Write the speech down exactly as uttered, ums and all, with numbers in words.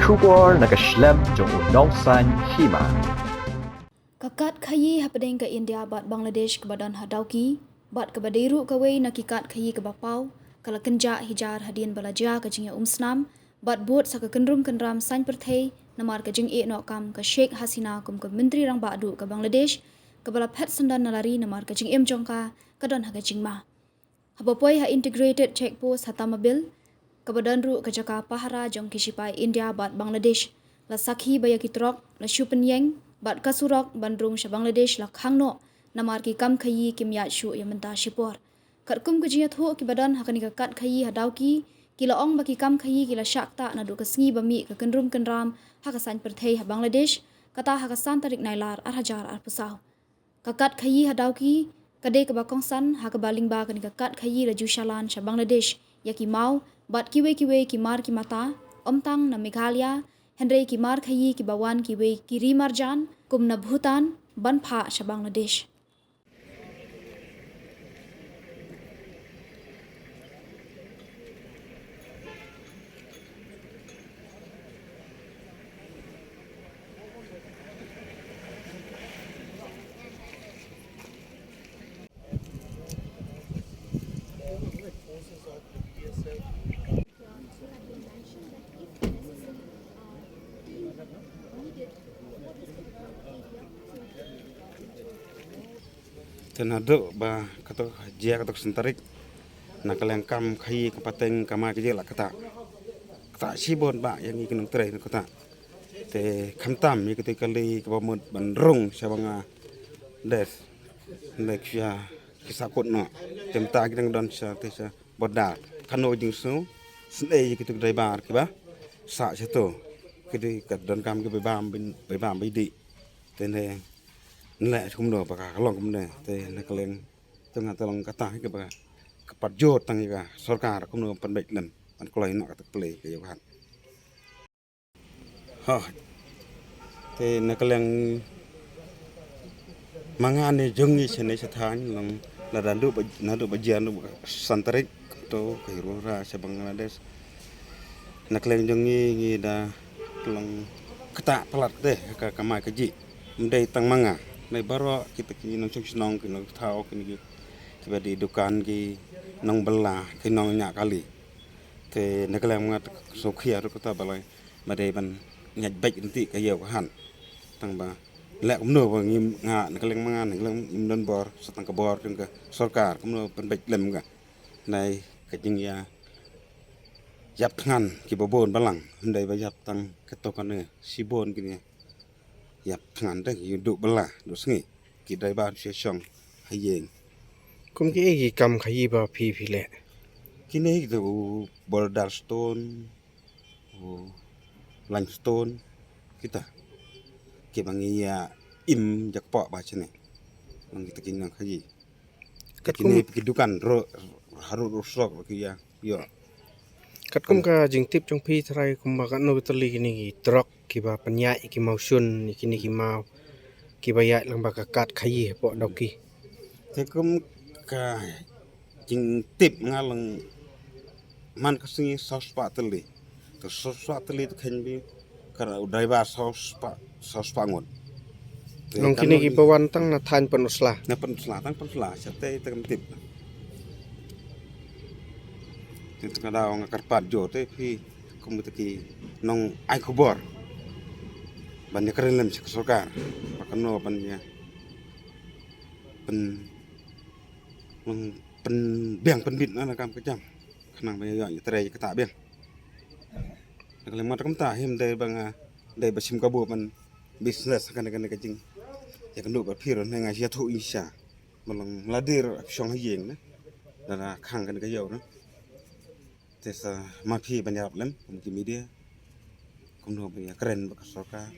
Khubor na ka shlem jong u nongsaiñ hima. Ka kad khaïi hapdeng ka India bad Bangladesh kaba don ha Dawki bad kaba dei ruh kawei na ki kad khaïi kaba paw ka la kynjah hijar hadien ba la jia ka jingïaumsnam bad bud sa ka kynrum kynram saiñ pyrthei namar ka jingeh noh kam ka Sheikh Hasina kum ka Myntri Rangbah Duh ka Bangladesh, kaba la phet syndon na la ri namar ka jingim jong ka ka don ha ka jingma. Haba poi ha Integrated Check Post ha Tamabil, kaba don ruh ka jaka pahara jong ki shipai India bad Bangladesh, la sakhi ba ïa ki trok la shu pynïeng bad ka surok ban rung sha Bangladesh la khang noh namar ki kam khaïi kim ïaid shuh ïa mynta shipor. Katkum ka jingïathuh, kiba don ha kane ka kad khaïi ha Dawki ki la ong ba ki kam khaïi ki la shah ktah naduh ka sngi ba mih ka kynrum kynram ha ka saiñ pyrthei ha Bangladesh, kata ha ka san tarik Nailar ar hajar arphew saw. Ka kad khaïi ha Dawki ka dei kaba kongsan ha kaba lyngba kane ka kad khaïi la ju shalan sha Bangladesh ïa ki maw bad kiwei kiwei ki mar ki mata, ym tang na Meghalaya, hynrei ki mar khaïi kiba wan kiwei ki ri marjan kum na Bhutan ban phah sha Bangladesh. Te naduh ba kato jia kato ka san tarik, na ka liang kam khaïi ka pateng ka mai ka jia la ktah. Ktah shibun ba ïa ngi ki nongtrei na ktah. Te khamtam ïa kito ki kali kaba mut ban rung sha Bangladesh. Hynrei ki sha ki sahkut noh. Te mynta ki dang don sha te sha border. Kano ka jingsngew, sngewsih ïa kito ki driver kiba sah shato. Ki dei ka donkam kiba bam bin, ba bam ba dih. Te ne, ne leh kumno ba ka long kumne. Te na ka liang, te nga te long kata kiba ka pat jot tang ïa ka sorkar kumno pynbeit lem ban kloi noh kata ka pyrthei ka ïa ka hat. Ha. Te na ka liang ma nga ne jong ngi shane sha thaiñ long lada naduh ba, naduh ba jia naduh ba san tarik to ka hiro ra sha Bangladesh. Na ka liang jong ngi ngi da long ktah palat te ka, ka mai ka jih. Ym dei tang ma nga. Dei baroh kita ki nongshong shnong ki nongthaw ki, kiba dei dukan ki nongbylla ki nongñiah kali. Te na ka liang ma nga te sngewkhia ruh kata ba lai ba dei ban ñiah beit ryntih ka ïew ka hat. Tang ba leh kumno ba ngim, nga na ka liang ma nga na ka liang ngim don bor, sa tang ka bor jong ka sorkar kumno pynbeit lem ka. Nai ka jingïa ïap thngan kiba bun balang, hynrei ba ïap tang kato kane shibun kine. Ïap thngan te ki duh bylla, duh sngi. Ki driver sha shong ha ïing. Kum kiei ki kam khaïi ba phi phi leh? Kine kita u boulder stone, u limestone, kita. Kiba ngi ïa im jakpoh ba shane. Mang kita ki nang khaïi. Katkum kine ki dukan ro, harud ro surok ki ïa, ïoh. Katkum ka jingtip jong phi trai kumba katno tylli kine ki trok kiba pynïaid ki mawshun, kine ki maw kiba ïaid lang ba ka kad khaïi hapoh Dawki. Te kum ka jingtip nga lang man ka sngi saw spah tylli. To saw spah tylli to khein bi ka u driver saw spah, saw spah ngut. Te nong kine ki ba wan tang na thaiñ Pynursla. Na Pynursla, tang Pynursla, sha te te kam tip. Te te ka daw nga kyrpad jo te phi kum te ki nong ai khubor. Ban ïa kren lem sha ka sorkar. Ba kano ban ïa pyn, pyn, pynbiang pynbit na, na kam ka jam. Khnang ba ïa ïa trei ïa kata biang. Ka leng mat kumta him dei ba nga dei ba shim kabu ban business kane kane ka jing. Ïa ka nuk ba phir ne nga ïa thu i sha. Ba long mladir shong ha ïing ne. Da da khang kane ka ïew ne. Te sa ma phi ban ïarap lem kum ki media. Kumno ba ïa kren ba ka sorkar.